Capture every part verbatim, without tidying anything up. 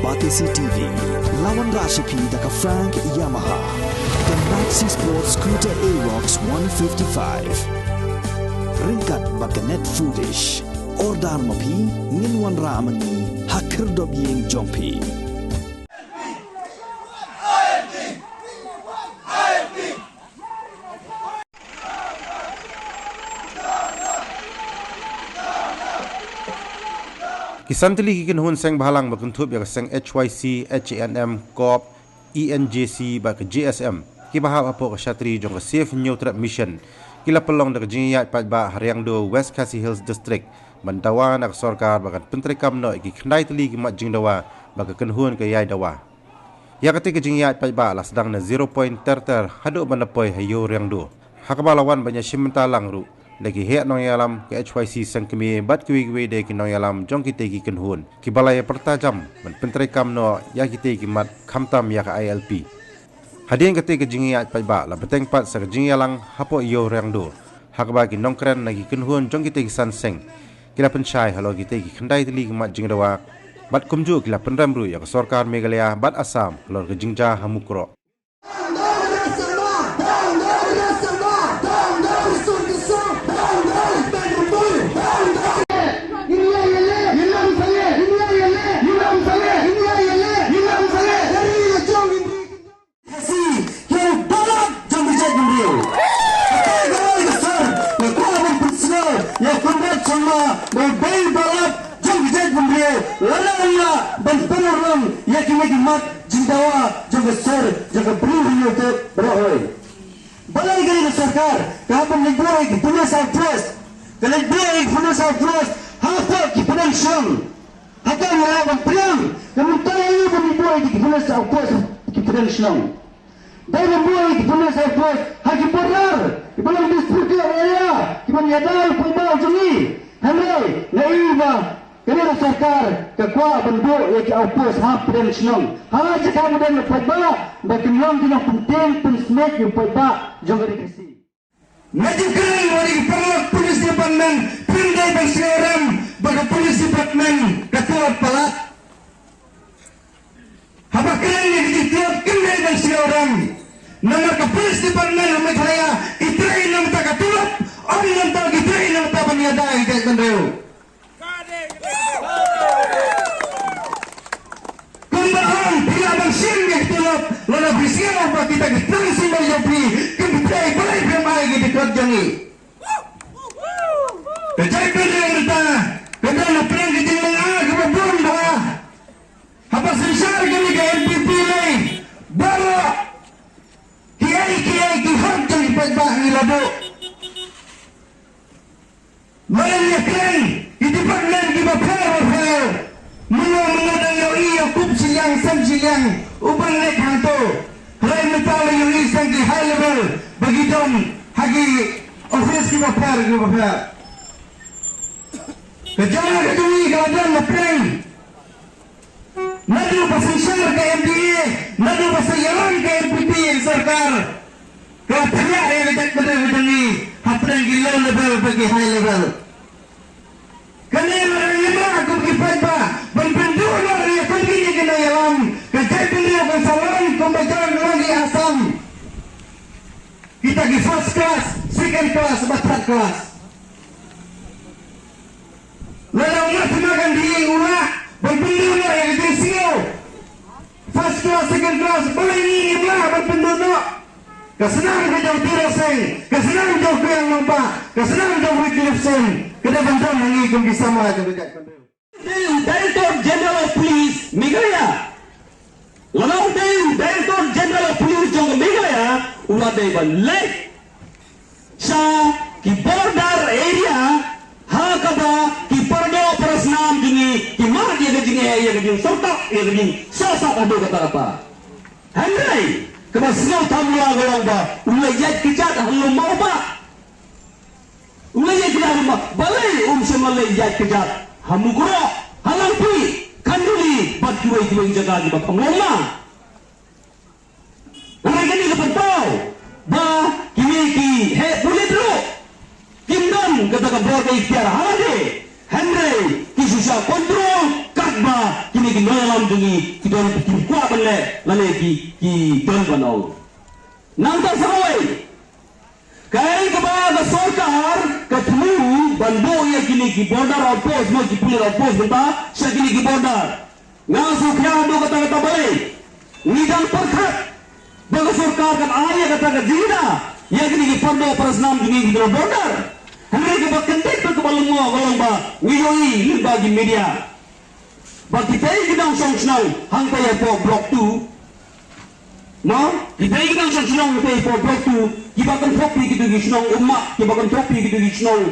Batesi T V, la wanrah sha phi da ka Frank Yamaha, ka Maxi Sport Scooter Aerox one fifty-five. Ryngkat bad ka Net Foodish. Order ma phi, ngin wanrah ma ngi ha khyrdop ïing jong phi. Ki san tylli ki kynhun seng bhalang ba kynthup ïa ka seng H Y C, H A N M, COP, E N J C bad ka J S M, kiba hap hapoh ka shatri jong ka Save Hynñiewtrep Mission, ki la pynlong da ka jingïaid paidbah ha Riangdo, West Khasi Hills District, ban dawa na ka sorkar ba kan pyntreikam noh ïa ki khyndai tylli ki mat jingdawa ba ka kynhun ka ïai dawa. Ïa katei ka jingïaid paidbah la sdang na zero point ter ter haduh ban da poi ha Ïew Riangdo, ha kaba la wan ban ïashim bynta lang ruh da ki heh nongïalam ka H Y C seng kmie bad kiwei kiwei de ki nongïalam jong kitei ki kynhun, kiba la ïa pyrta jam ban pyntreikam noh ïa kitei ki mat, khamtam ïa ka I L P. Hadien katei ka jingïaid paidbah la bteng pat sa ka jingïalang hapoh Ïew Riangdo, ha kaba ki nongkren na ki kynhun jong kitei ki san seng ki la pynshai halor kitei ki khyndai tylli ki mat jingdawa, bad kumjuh ki la pynrem ruh ïa ka sorkar Meghalaya bad Assam halor ka jingjia ha Mukroh. Khasi, ïa u balang jong ka jaitbynriew. Kata ka roi ka sor, nga kwah ban pynsngew ïa u Conrad Sangma, ba u dei u balang jong ka jaitbynriew, lada u lah ban pynurlong ïa kine ki mat jingdawa jong ka sor jong ka Bri Hynñiewtrep baroh hoi. Balei kane ka sorkar ka hap ban leit buh ïa ki police outpost, ka leit buh ïa ki police outpost hapoh ki pdeng shnong? Hata nga lah ban pdiang, ka mynta ïa u ban buh ïa ki police outpost ki pdeng shnong. Dei ban buh ïa ki police outpost ha ki border, kiba long disputed area, kiban ïada ïa u paidbah jong ngi. Hynrei nga i ba kane ka sorkar ka kwah ban buh ïa ki outpost ha pdeng shnong, ha jaka ba don u paidbah, ba kin long ki nongpyntip pynsmit ïa u paidbah jong ka ri Khasi. Nga ju kren ïa ki paralok police department, phin dei ban sngewrem ba ka police department ka tulop palat. Haba kren ïa ki tulop, phin dei ban sngewrem. Namar ka police department ha Meghalaya ki trei na bynta ka tulop, ym na bynta, ki trei na bynta ban ïada ïa ka jaitbynriew. Kumba ong, phi lah ban shim ïa ki tulop, lada phi sngew ba kita ki tlang symbol jong phi kim pyntrei, balei phim ai ki dkhot jong ngi? Ka jaitbynriew mynta ka don hapdeng ka jinglynga kaba bun bha. Haba synshar kane ka N P P lei, baroh kiei kiei ki hok jong ki paidbah ngi la buh. Lada ïa kren ki department kiba pher bapher, mynno mynno dang ïohi ïa u kup shiliang sem shiliang u ban leit hangto. Hynrei mynta la ïohi seng ki high level ba ki don ha ki office kiba pher kiba pher. Ka jong nga ka jong ngi ka la don na pdeng. Naduh ba synshar ka M D A, naduh ba sa ïalam ka N P P ïa ka sorkar, ka la pynïaid ïa ka jaitbynriew ka jong ngi hapdeng ki low level bad ki high level. Kane lada ngi mih kum ki paidbah ban pynduh noh ïa kine ki nongïalam, ka jaitbynriew kan sa long kumba jong ki Assam, kita ki first class, second class bad third class. Lada u Mahatma Gandhi u lah ban pynduh noh ïa ka jingsngew first class, second class, balei ngi ngim lah ban pynduh noh? Ka snam ka jong u Tir Singh, ka snam jong u Kwiang Nangbah, ka snam jong u Wycliffe Singh ka dei ban don ha ngi kum ki samla jong ka jaitbynriew. Director General of Police Meghalaya. Lada u dei u Director General of Police jong ka Meghalaya, u la dei ban leit sha ki border area, ha kaba ki paradoh parasnam jong ngi ki mad ïa ka jingeh, ïa ka jingsyrtok, ïa ka jingsahsat haduh katta katta. Hynrei kaba sngewthuh mo la ka long ba u la ïaid kjat ha lum Mawbah. U la ïaid kjat ha lum Mawbah. Balei um shym la leit ïaid kjat ha Mukroh, ha Langpih, Khanduli bad kiwei kiwei ki jaka kiba kham long ma? Hynrei kane ka pynpaw ba kine ki heh pulit ruh kim don kata ka bor ka ikhtiar ha lade, hynrei ki shu shah control kat ba kine ki nongïalam jong ngi ki don ki kwah ban leh lane ki ki don ban ong. Nangta sa kawei, kaei kaba ka sorkar ka thmu ban buh ïa kine ki border outpost, mo, ki police outpost mynta sha kine ki border. Nga sngewkhia haduh katta katta balei. Ngi dang pyrkhat ba ka sorkar kan ai ïa kata ka jingïada ïa kine ki pardoh parasnam jong ngi kiba na border. Hynrei kaba kyndit bad kaba lyngngoh ka long ba ngi ïohi lyngba ki media ba kitei ki nongshong shnong hangta hapoh Block two, mo, kitei ki nongshong shnong hangta hapoh Block two kiba kynthup ïa kito ki shnong ummat, kiba kynthup ïa kito ki shnong,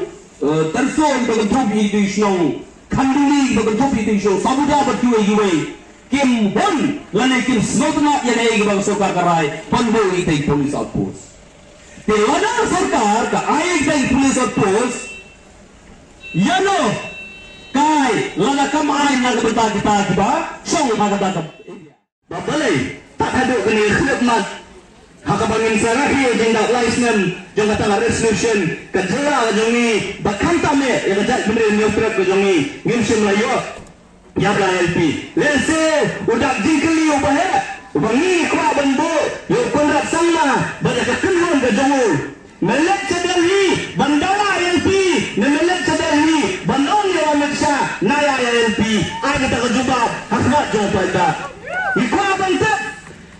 eh, Tyrso, kiba kynthup ïa kito ki shnong Khanduli, kiba kynthup ïa kito ki shnong Sabuda bad kiwei kiwei, kim hun lane kim sngewtynnat ïa kaei kaba ka sorkar ka rai ban buh ïa kitei ki police outpost. Te lada ka sorkar ka ai ïa kitei ki police outpost, ïano kai lada kam ai na ka bynta kita kiba shong ha kata ka area? Ba balei tad haduh kane ka khyllipmat ha kaba ngin sa rakhe jingdap lai snem jong kata ka resolution, ka jylla ka jong ngi, ba khamtam eh ïa ka jaitbynriew Hynñiewtrep ka jong ngi, ngim shym la ïoh ïa ka I L P. Lehse u dak jingkylli uba heh uba ngi kwah ban buh ïa u Conrad Sangma bad ïa ka kynhun ka jong u, me leit sha Delhi ban dawa I L P, ne me leit sha Delhi ban ong ïa u Amit Shah, nga ïa I L P, ai kata ka jubab ha khmat jong u paidbah. Ngi kwah ban tip,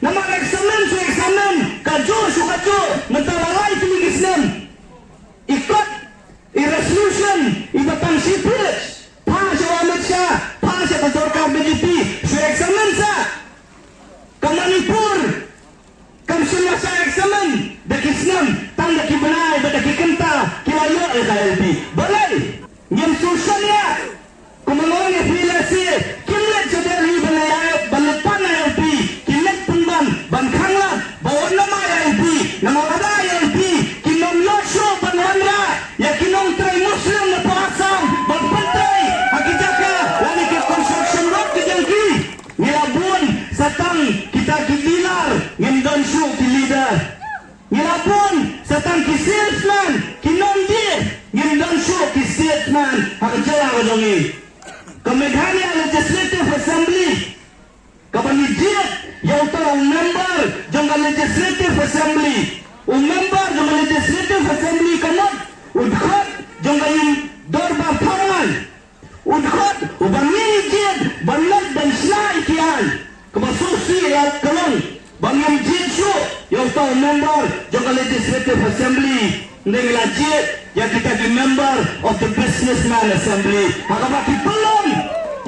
namar examine shu examine, kajuh shu kajuh, mynta la lai tylli ki snem. I kot, i resolution iba tang shi page, phah sha u Amit Shah, phah sha ka sorkar B J P, shu examine sa. Ka Manipur kam shym la shah examine da ki snem, tang da ki bnai bad da ki kynta ki la ïoh ïa ka I L P. Balei ngim shu shaniah? Kumno ngi phi lehse kim leit sha Delhi ban leit, ban leit pan I L P, ki leit pynban ban khanglad ba wat nym ai I L P, namar lada ai I L P kin nym ïoh shuh ban wanrah ïa ki nongtrei Muslim na poh Assam ban pyntrei ha ki jaka lane ki construction work ki jong ki. Ngi la bun sa tang kita ki dealer, ngim don shuh ki leader. Ngi la bun sa tang ki salesman, ki nongdie, ngim don shuh ki statesman ha ka jylla ka jong ngi. Ka Meghalaya Legislative Assembly, kaba ngi jied ïa uta u member jong ka Legislative Assembly, u member jong ka Legislative Assembly ka mut u dkhot jong ka ïing dorbar thaw aiñ. U dkhot uba ngi jied ban leit ban shna ïa ki aiñ, kaba sngewsih ïa ka long ba ngim jied shuh ïa uta u member jong ka Legislative Assembly. Ngi la jied ïa kita ki member of the Businessman Assembly ha kaba ki pynlong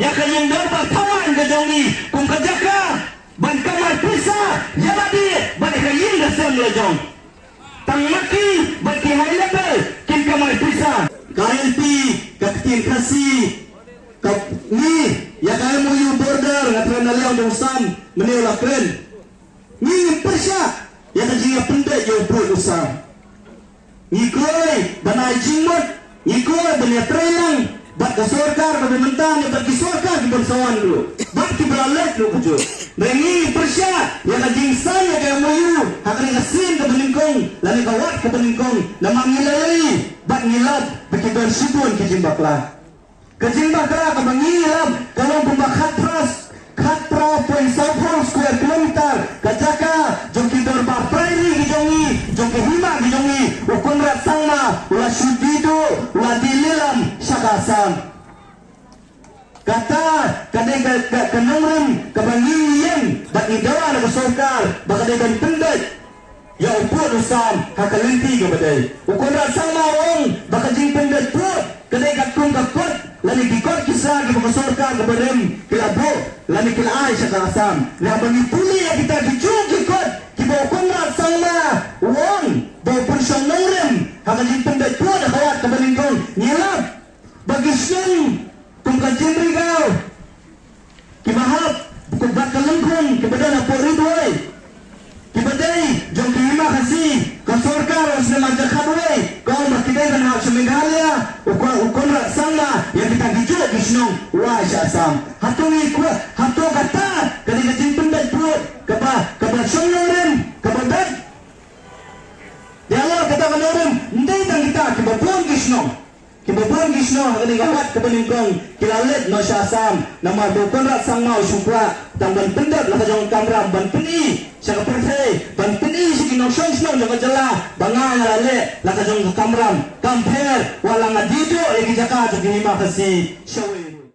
ïa ka ïing dorbar thaw aiñ ka jong ngi kum ka jaka ban kamai pisa ïa lade bad ïa ka ïing ka sem la jong. Tang ma ki bad ki high level kin kamai pisa. Ka I L P, ka ktien Khasi, ka ngi, ïa ka M O U border, nga tharai na liang dong sam, mynne u la kren. Ngi ngim pyrshah ïa ka jingïapynbeit ïa u pud u sam. Ngi kloi ban ai jingmut, ngi kloi ban ïatrei lang bad ka sorkar kaba mynta ne bad ki sorkar kiban sa wan ruh, bad kiba la leit ruh kajuh. Hynrei ngi pyrshah ïa ka jingsain ïa ka M O U ha kane ka sien kaba nyngkong lane ka wat kaba nyngkong, namar ngi la ïohi bad ngi lap ba ki don shibun ki jingbakla. Ka jingbakla kaba ngi lap ka long kumba khatphra, khatphra point saw phew square kilometer ka jaka jong ki dorbar priory ki jong ngi, jong ki hima ki jong ngi. U Conrad Sangma u la shu die duh, u la die lilam sha ka Assam. Kata ka dei ka, ka, ka nongrim kaba ngi ïeng bad ngi dawa na ka sorkar ba ka dei ban pynbeit ïa u pud u sam ha ka lynti kaba dei. U Conrad Sangma u ong ba ka jingpynbeit pud ka dei katkum ka kot lane ki kot ki sa kiba ka sorkar kaba rim ki la buh lane ki la ai sha ka Assam. Haba ngi pule ïa kita kijuh ki kot kiba u Conrad Sangma u ong ba u pynshong nongrim ha ka jingpynbeit pud ha ka wat kaba nyngkong, ngi lap ba ki shnong kum ka Jemrigaon, kiba hap bad ka Lyngkhung kiba don hapoh Ri Bhoi, kiba dei jong ki hima Khasi, ka sorkar ha u snem ar hajar khatwei ka ong ba ki dei ban hap sha Meghalaya, u Con-, u Conrad Sangma ïa kita kijuh ki shnong u ai sha Assam. Hato ngi kwah, hato kata ka dei ka jingpynbeit pud kaba, kaba shong nongrim, kaba beit? Ïa la kata ka nongrim, ym dei tang kita kiba bun ki shnong. Kiba bun ki shnong ha kane ka wad kaba nyngkong ki la leit noh sha Assam, namar ba u Conrad Sangma u shu kwah tang ban pyndep la ka jong ka kamram ban pyni sha ka pyrthei, ban pyni sha ki nongshong shnong jong ka jylla ba nga nga la leh la ka jong ka kamram. Kam pher, wat la nga die duh ïa ki jaka jong ki hima Khasi shawei ruh.